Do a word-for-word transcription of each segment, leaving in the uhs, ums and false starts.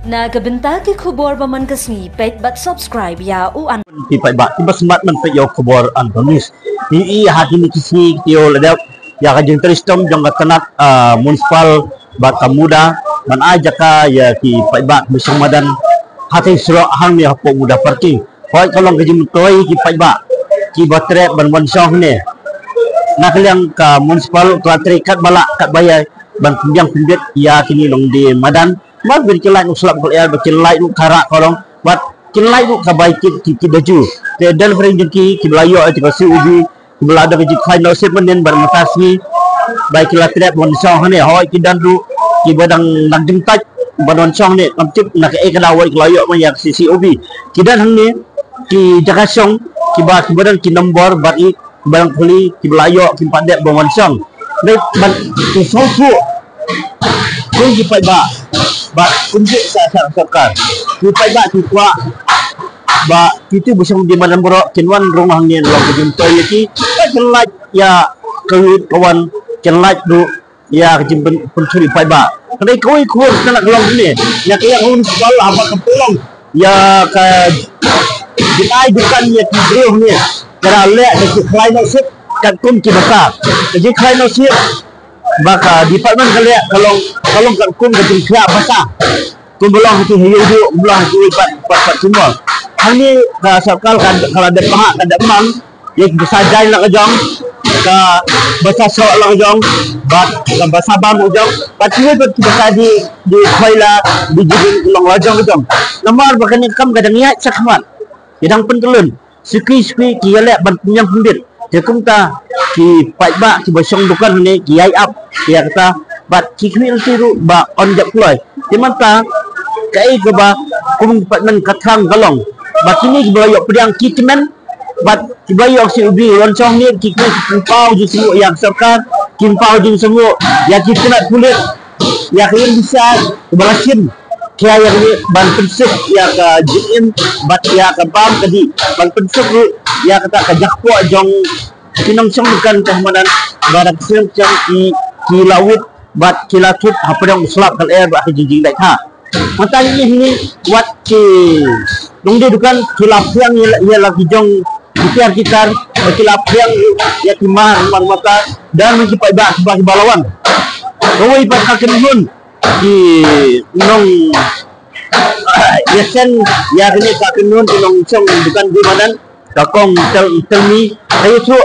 Na ka bynta ki khubor ba man ka sngi, peit bad subscribe ïa u An. Ki paidbah kiba smat ban peit ïa u khubor An News. Ki i ha kine ki sngi ki ïoh lada ïa ka jingtrei shitom jong ka tnat, ah, municipal bad ka MUDA ban ai jaka ïa ki paidbah kiba shong madan ha tei surok hangne hapoh MUDA parking. Hooid ka long ka jingmyntoi ki paidbah kiba treh ban wan shong hangne. Na ka liang ka municipal ka la trei katba lah katba ïai ban pynbiang pynbit ïa kine nongdie madan. Namar ba ki lait ruh slap ka lyer, ba ki lait ruh ka rah ka long, bad ki lait ruh ka bai kit ki kit da ju. Te don pyrshah jong ki kiba la ïoh ïa ka C O B, kiba la don ka jingkhwai nusip mynnin bad mynta sngi, ba ki la treh ban shong hangne. Hooid ki don ruh kiba dang dang jingtait ban wan shong hangne, ngam tip na kaei ka daw ba ki la ïoh ban ïa ka C O B. Ki don hangne ki jaka shong kiba kiba don ki nombor bad i ba dang puli kiba la ïoh kim pat dep ban wan shong. Dei ban ki sngewthuh kum ki paidbah bad kum ki sa sa sorkar. Ki paidbah ki kwah ba kito ba shong dien madan baroh kin wan rung hangne, long ka jingmyntoi ïa ki. Ba kin lait ïa ka lut ka wan, kin lait ruh ïa ka jingpyn-, pynsuri paidbah. Ka dei kawei ka hur ka la ka long ne ïa ka ïa ka hur ka la haba ka pynlong ïa ka jingai dukan ïa ki briew ne. Ka la leh da ki khlai nusip katkum ki basa. Ka jingkhlai nusip ba ka department ka leh ka long, ka long katkum ka jingkhlai basa. Kumba long ha ki hayu du, kumba long ha ki wei pat pat pat kumba. Hangne ka sorkar ka, ka la dep paha, ka dep mang ïa ki basa jaiñ la ka jong, ka basa soh la ka jong, bad ka basa bam la ka jong, bad kiwei pat ki basa di, di khoila, di jibin long la jong ka jong. Namar ba kane ka kam ka dang ïaid shakhmat, ka dang pyntyllun. Suki suki ki ïaleh ban pynïang pynbit. Te kumta ki paidbah kiba shong dukan hangne ki ïai ap ïa kata, bad ki khmih lynti ruh ba yn jop kloi. Te mynta kaei kaba kum pat man ka thrang ka long ba kine kiba ïoh pdiang ki kmen, bad kiba ïoh C O B wan shong hangne ki kmen ki pynpaw jingsngew ïa ka sorkar, ki pynpaw jingsngew ïa ki tnat pulit, ïa ka ïing bishar kaba la shim, ïa ka ban pynsuk ïa ka jingim bad ïa ka bam ka dih, ban pynsuk ruh ïa kata ka jakpoh jong ki nongshong dukan ka madan, ba da ka seng jong ki, ki la wit bad ki la thut hapdeng u slap ka lyer bad ka jingjingdait ha. Mynta ngi ïa ngi wat ki nongdie dukan ki la pdiang ïa la, ïa la ki jong ki tiar ki tar, ki la pdiang ïa ki mar mar mata, da ki paidbah kiba kiba la wan. Kawei pat ka kynhun ki nong ïaseng ïa kane ka kynhun ki nongshong dukan dien madan, ka kong Tel, Telmi, ka ïathuh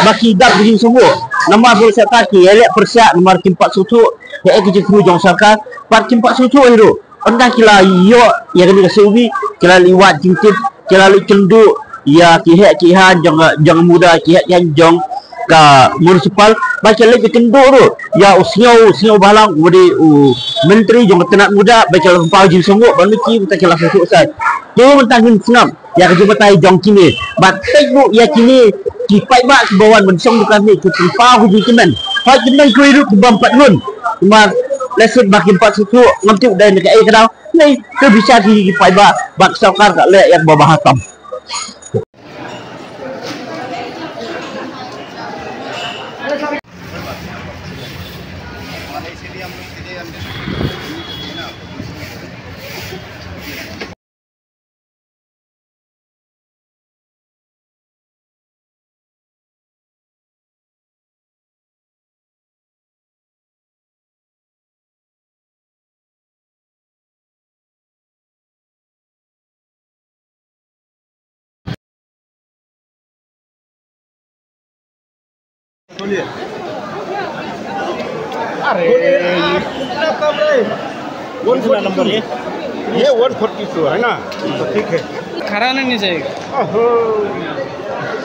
ba ki dap ka jingsngew. Namar ba sorkar ki ïaleh pyrshah namar kim pat sngewthuh ïa ka jingthmu jong sorkar, bad kim pat sngewthuh hi ruh. Ynda ki la ïoh ïa kane ka C O B, ki la leit wad jingtip, ki la leit kynduh ïa ki heh ki han jong, jong MUDA, ki heh ki han jong ka municipal, ba ki la leit kynduh ruh ïa u Sniaw, u Sniaw Bhalang, u dei u myntri jong ka tnat MUDA, ba ki la pynpaw jingsngew ban mih ki, mynta ki la sngewthuh sa. Te mynta ngin sngap ïa ka jingbatai jong kine. Bad peit ruh ïa kine ki paidbah kiba wan ban shong dukan ne ki pynpaw ka jingkmen. Hooid ki don kiwei ruh ki bym pat hun. Namar lehse ba kim pat sngewthuh, ngam tip dei na kaei ka daw. Ngi to bishar ki ki paidbah, ba ka sorkar ka leh ïa kaba bha tam. अरे, ये कितना कम है? वन फोर्टी टू। ये वन फोर्टी टू है ना? तो ठीक है। खड़ा नहीं चाहिए। ओहो।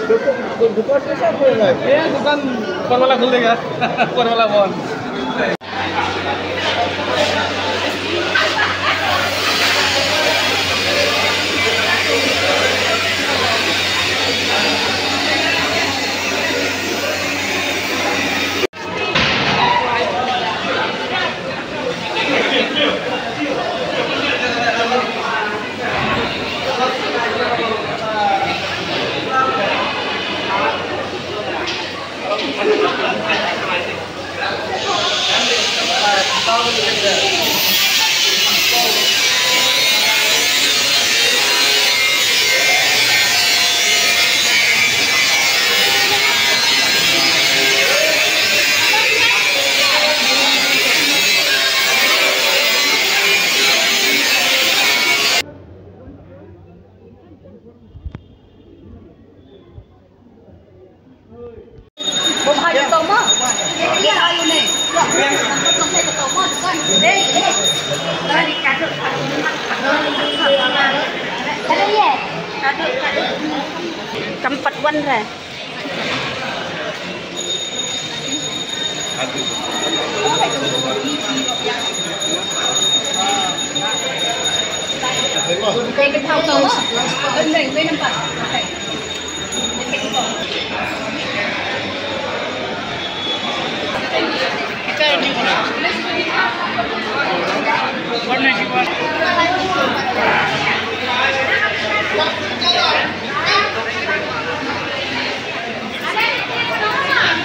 तो, तो, तो दुकान कैसा खोलेगा? ये दुकान ऊपर वाला खोल देगा। ऊपर वाला बंद। Pynrah.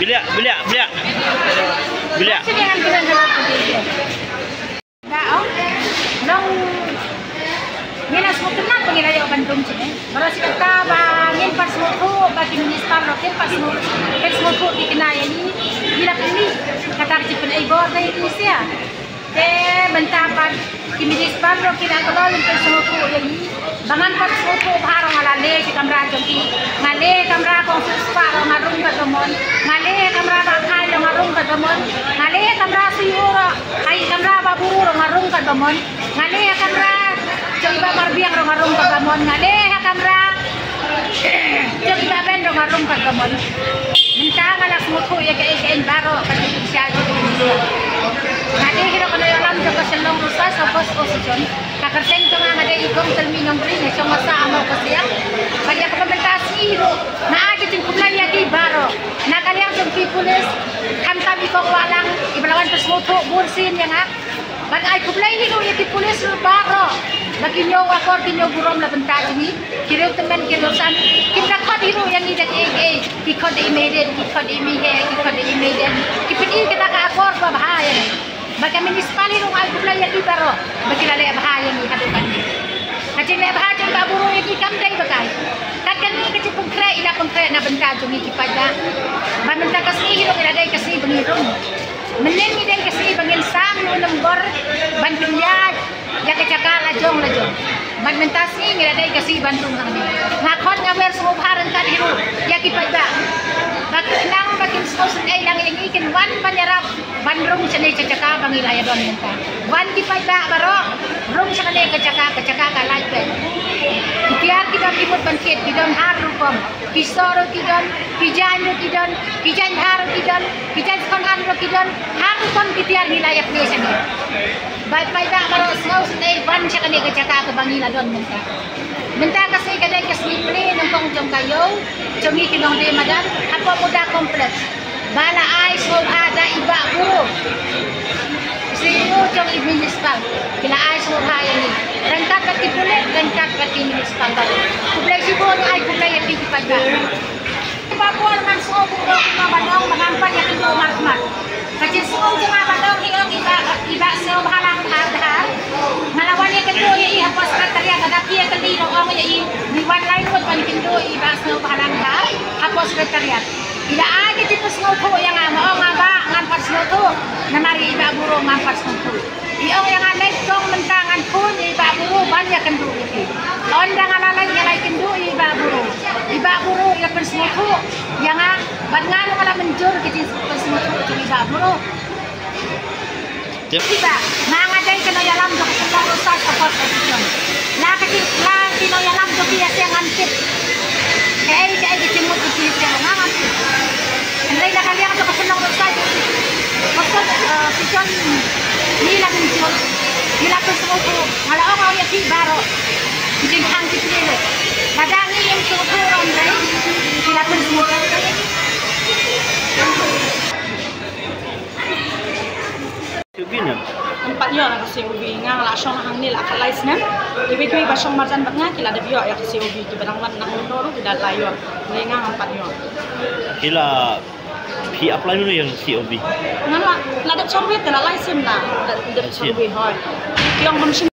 Bilik, bilik, bilik. Bilik. Ba ong, nong ngi la sngewtynnat ba ngi la ïoh ban dum jingeh. Baroh shi katta ba ngin pat sngewthuh ba ki minister ruh kin pat sngewthuh, kin sngewthuh ki kynai ïa ngi, ngi la pynmih kata ka jingpynei bor da ïa ngi sha. Te mynta pat ki minister ruh ki la kylla ïa ngi, kin sngewthuh ïa ngi. Ba ngan pat sngewthuh bha ruh nga la leh ki kamra jong ki. Nga leh kamra kong suk spa ruh nga rung kat ba mon. Nga leh kamra ba khai ruh nga rung kat ba mon. Nga leh kamra C E O ruh, ai kamra ba buru ruh nga rung kat ba mon. Nga leh kamra jong i Bah Marbiang ruh nga rung kat ba mon. Nga leh kamra jong i Bah Ben ruh nga rung kat ba mon. Mynta nga la sngewthuh ïa kaei kaei baroh ka jingpynshai jong ki. Nga dei hi ruh ka nongïalam jong ka Shillong Road Safety Force Association. Ka kyrteng jong nga nga dei i Kong Telmi Nongri, nga shong nga sah ha Mawkasiang. Bad ïa kaba mynta sngi ruh nga ai ka jingkhublei ïa ki baroh na ka liang jong ki pulit, khamtam i Kong Wahlang iba la wan pynsngewthuh bun sien ïa nga. Bad ai khublei hi ruh ïa ki pulit ruh baroh ba ki ñiew akor, ki ñiew burom na bynta jong ngi. Ki riew tymmen, ki riew san, kim da khot hi ruh ïa ngi da kiei kiei. Ki khot da i Meiden, ki khot da i Mihe, ki khot da i Meiden. Ki pyni kata ka akor ba bha ïa ngi. Bad ka municipal hi ruh nga ai khublei ïa ki baroh ba ki la leh bha ïa ngi haduh katne. Ka jingleh bha jong i Bah Buro ïa ngi kam dei ba kai. Kat kane ka jingpynkhreh i la pynkhreh na bynta jong ngi ki paidbah. Bad mynta ka sngi hi ruh ngi la dei ka sngi ba ngi rung. Mynnin ngi dei ka sngi ba ngin sam ïa u nombor ban pynïaid ïa ka jaka la jong la jong. Bad mynta sngi ngi la dei ka sngi ban rung hangne. Nga khot nga wer sngewbha ryngkat hi ruh ïa ki paidbah ba khnang ba kin sngewsynei lang ïa ngi, kin wan ban ïarap ban rung shane sha jaka ba ngi la ïadon mynta. Wan ki paidbah baroh, rung sha kane ka jaka, ka jaka ka lait beit. Ki tiar ki don ki mut ban thied, ki don har rukom. Ki sor ruh ki don, ki jaiñ ruh ki don, ki jaiñbha ruh ki don, ki jaiñsngewbha ruh ki don, har rukom ki tiar ngi la ïa plie shane. Bad paidbah baroh sngewsynei wan sha kane ka jaka kaba ngi la don mynta. Mynta ka sngi ka dei ka sngi plie nyngkong jong ka ïew jong ngi ki nongdie madan hapoh Muda Complex. Ba la ai sngewbha da i Bah Buro, C E O jong i municipal. Ki la ai sngewbha ïa ngi ryngkat bad ki pulit, ryngkat bad ki municipal bad. Khublei shibun, ai khublei ïa phi ki paidbah. Ba por ngan sngewbha kumno ba dang ba ngan pat ïakynduh markhmat. Ka jingsngew jong nga ba dang hi ong i Bah, i Bah Sniawbhalang Dhar Dhar. Nga la wan ïakynduh ïa i hapoh secretariat, lada phi ïakylli ruh ong ïa i, ngi wan lai ngut ban kynduh ïa i Bah Sniawbhalang Dhar hapoh secretariat. I la ai ka jingpynsngewthuh ïa nga, nga ong nga bah ngan pat sngewthuh, namar i Bah Buro ngam pat sngewthuh. I ong ïa nga leit tang mynta ngan phone ïa i Bah Buro ban ïakynduh ïa phi. Ynda nga la leit nga la ïakynduh ïa i Bah Buro. I Bah Buro i la pynsngewthuh ïa nga bad nga ruh nga la mynjur ka jingpynsngewthuh jong i Bah Buro. Tip. Iba, nga nga dei ka nongïalam jong ka Shillong Road Safety Force Association. La ka ki, la ki nongïalam jong ki ïa seng ngan tip. Kaei kaei ka jingmut ka jingïaseng nga ngan tip. Hynrei na ka liang jong ka Shillong Road Safety Force, eh, Association, ngi la mynjur, ngi la pynsngewthuh, nga la ong ïa phi baroh. Jingkhang ki phi leh. Lada ngi im sngewthuh ruh hynrei ngi la pynsngewthuh. C O V ne? Ngam pat ïoh ka C O V, nga la shong hangne la khatlai snem. Kiwei kiwei ba shong marjan bad nga ki la dep ïoh ïa ka C O V, kiba dang wan na hangno ruh ki la ïoh. Hynrei nga ngam pat ïoh. Ki la, phi apply mynno ïa ka C O V? Nga la, la dep survey te la lai snem la, la dep survey hoi. Ki ong ba machine